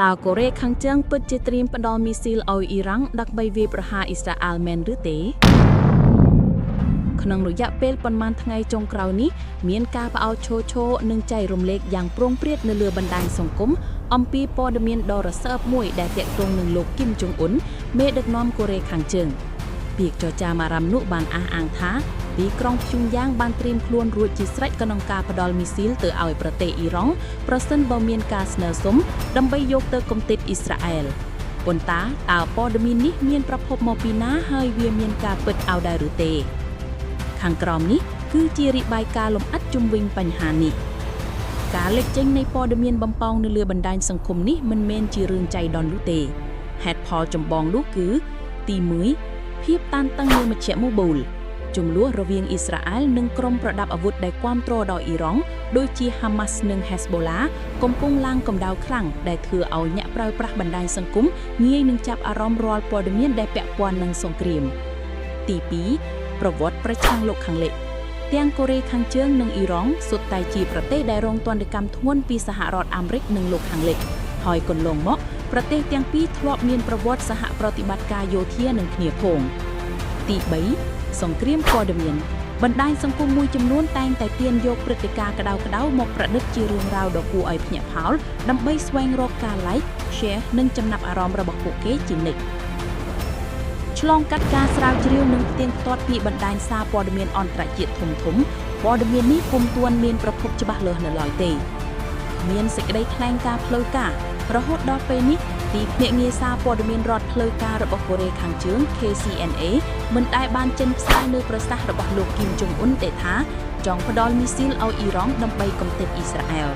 តើកូរ៉េខាងជើងពិតជាត្រៀមផ្ដល់មីស៊ីលឲ្យអ៊ីរ៉ង់ដើម្បីវាយប្រហារអ៊ីស្រាអែលមែនឬទេ ក្នុងរយៈពេលប៉ុន្មានថ្ងៃចុងក្រោយនេះមានការផ្អើលឈរឈរនិងចែករំលែកយ៉ាងព្រោងព្រាតនៅលើបណ្ដាញសង្គមអំពីព័ត៌មានដ៏រសើបមួយដែលទាក់ទងនឹងលោកគឹមចុងអ៊ុនមេដឹកនាំកូរ៉េខាងជើងពាក្យចចាមអារ៉ាមនោះបានអះអាងថាទីក្រុងព្យុងយ៉ាងបានត្រៀមខ្លួនរួចជាស្រេចក្នុងការផ្ដល់មីស៊ីលទៅឲ្យប្រទេសអ៊ីរ៉ង់ប្រសិនបើមានការស្នើសុំដើម្បីយកទៅគំទេចអ៊ីស្រាអែលប៉ុន្តែតើព័ត៌មាននេះមានប្រភពមកពីណាហើយវាមានការពិតឲ្យដែរឬទេ ខាងក្រោមនេះគឺជារិបាយការណ៍លម្អិតជុំវិញបញ្ហានេះការលេចចេញនៃព័ត៌មានបំពងនៅលើបណ្ដាញសង្គមនេះមិនមែនជារឿងចៃដន្យនោះទេហេតុផលចម្បងនោះគឺ ទី1ភាពតានតឹងលើមជ្ឈមណ្ឌលជម្លោះរវាងអ៊ីស្រាអែលនិងក្រុមប្រដាប់អាវុធដែលគាំទ្រដោយអ៊ីរ៉ង់ដូចជាហាម៉ាស់និងហេសបូឡាកំពុងឡើងកម្ដៅខ្លាំងដែលធ្វើឲ្យអ្នកប្រើប្រាស់បណ្ដាញសង្គមងាយនឹងចាប់អារម្មណ៍រាល់ព័ត៌មានដែលពាក់ព័ន្ធនឹងសង្គ្រាម ទី2ប្រវត្តិប្រឆាំងលោកខាងលិចទាំងកូរ៉េខាងជើងនិងអ៊ីរ៉ង់សុទ្ធតែជាប្រទេសដែលរងទណ្ឌកម្មធ្ងន់ពីសហរដ្ឋអាមេរិកនិងលោកខាងលិចហើយកន្លងមកប្រទេសទាំងពីរធ្លាប់មានប្រវត្តិសហប្រតិបត្តិការយោធានឹងគ្នាផងទី3សង្គ្រាមព័ត៌មានបណ្ដាញសង្គមមួយចំនួនតែងតែទាញយកព្រឹត្តិការណ៍ក្តៅៗមកប្រឌិតជារឿងរ៉ាវដ៏គួរឲ្យភ្ញាក់ផ្អើលដើម្បីស្វែងរកការ like, share និងចំណាប់អារម្មណ៍របស់ពួកគេជានិច្ច ឆ្លងកាត់ការស្រាវជ្រាវនិងផ្ទៀងផ្ទាត់ពីបណ្ដាញសារព័ត៌មានអន្តរជាតិធំធំព័ត៌មាននេះពុំទាន់មានប្រភពច្បាស់លាស់នៅឡើយទេមានសេចក្តីថ្លែងការណ៍ផ្លូវការរហូតដល់ពេលនេះទីភ្នាក់ងារសារព័ត៌មានរដ្ឋផ្លូវការរបស់កូរ៉េខាងជើង KCNA មិនដែលបានចេញផ្សាយនៅប្រសាសន៍របស់លោកគីមចុងអ៊ុនទេថាចង់ផ្ដល់មីស៊ីលឲ្យអ៊ីរ៉ង់ដើម្បីកំទេចអ៊ីស្រាអែល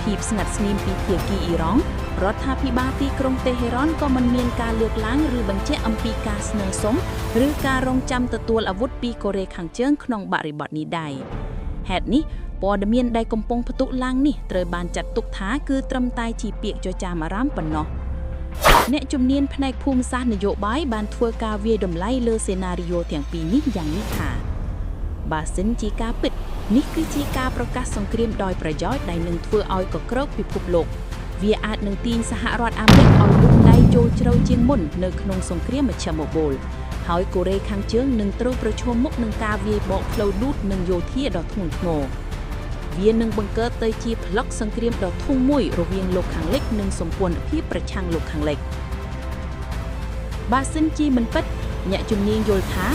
ភាពស្ងាត់ស្ងៀមពីភាគីអ៊ីរ៉ង់រដ្ឋាភិបាលទីក្រុងតេហេរ៉នក៏មិនមានការលើកឡើងឬបញ្ជាក់អំពីការស្នើសុំឬការរងចាំទទួលអាវុធពីកូរ៉េខាងជើងក្នុងបរិបទនេះដែរហេតុនេះព័ត៌មានដែលកំពុងផ្ទុះឡើងនេះត្រូវបានចាត់ទុកថាគឺត្រឹមតែជាពាក្យចចាមអារ៉ាមប៉ុណ្ណោះអ្នកជំនាញផ្នែកភូមិសាស្ត្រនយោបាយបានធ្វើការវាយតម្លៃលើសេណារីយ៉ូទាំងពីរនេះយ៉ាងនេះថា បើសិនជាការពិតនេះគឺជាការប្រកាសសង្គ្រាមដោយប្រយោជន៍ដែលនឹងធ្វើឲ្យកក្រើកពិភពលោកវាអាចនឹងទាញសហរដ្ឋអាមេរិកឲ្យលូកដៃចូលជ្រៅជាងមុននៅក្នុងសង្គ្រាមមជ្ឈមណ្ឌលហើយកូរ៉េខាងជើងនឹងត្រូវប្រឈមមុខនឹងការវាយបកផ្លូវលូតនិងយោធាដ៏ធ្ងន់ធ្ងរវានឹងបង្កើតទៅជាប្លុកសង្គ្រាមដ៏ធំមួយរវាងលោកខាងលិចនិងសម្ព័ន្ធភាពប្រឆាំងលោកខាងលិចបើសិនជាមិនពិតអ្នកជំនាញយល់ថា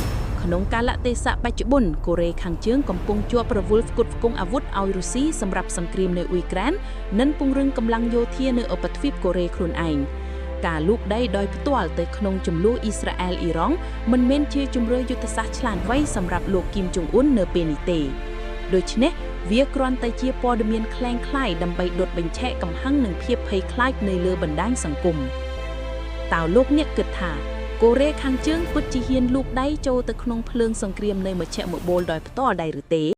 ក្នុងកាលៈទេសៈបច្ចុប្បន្នកូរ៉េខាងជើងកំពុងជាប់រវល់ផ្គត់ផ្គង់អាវុធឲ្យរុស្ស៊ីសម្រាប់សង្គ្រាមនៅអ៊ុយក្រែននិងពង្រឹងកម្លាំងយោធានៅឧបទ្វីបកូរ៉េខ្លួនឯងការលូកដៃដោយផ្ទាល់ទៅក្នុងជម្លោះអ៊ីស្រាអែលអ៊ីរ៉ង់មិនមែនជាជំរឿយុទ្ធសាស្ត្រឆ្លាតវៃសម្រាប់លោកគីមចុងអ៊ុននៅពេលនេះទេដូច្នេះវាគ្រាន់តែជាព័ត៌មានក្លែងក្លាយដើម្បីដុតបញ្ឆេះកំហឹងនិងភាពភ័យខ្លាចនៅលើបណ្ដាញសង្គមតើលោកអ្នកគិតថា កូរ៉េខាងជើងពិតជាហ៊ានលូកដៃចូលទៅក្នុងភ្លើងសង្គ្រាមនៃមជ្ឈមណ្ឌលដោយផ្ទាល់ដែរឬទេ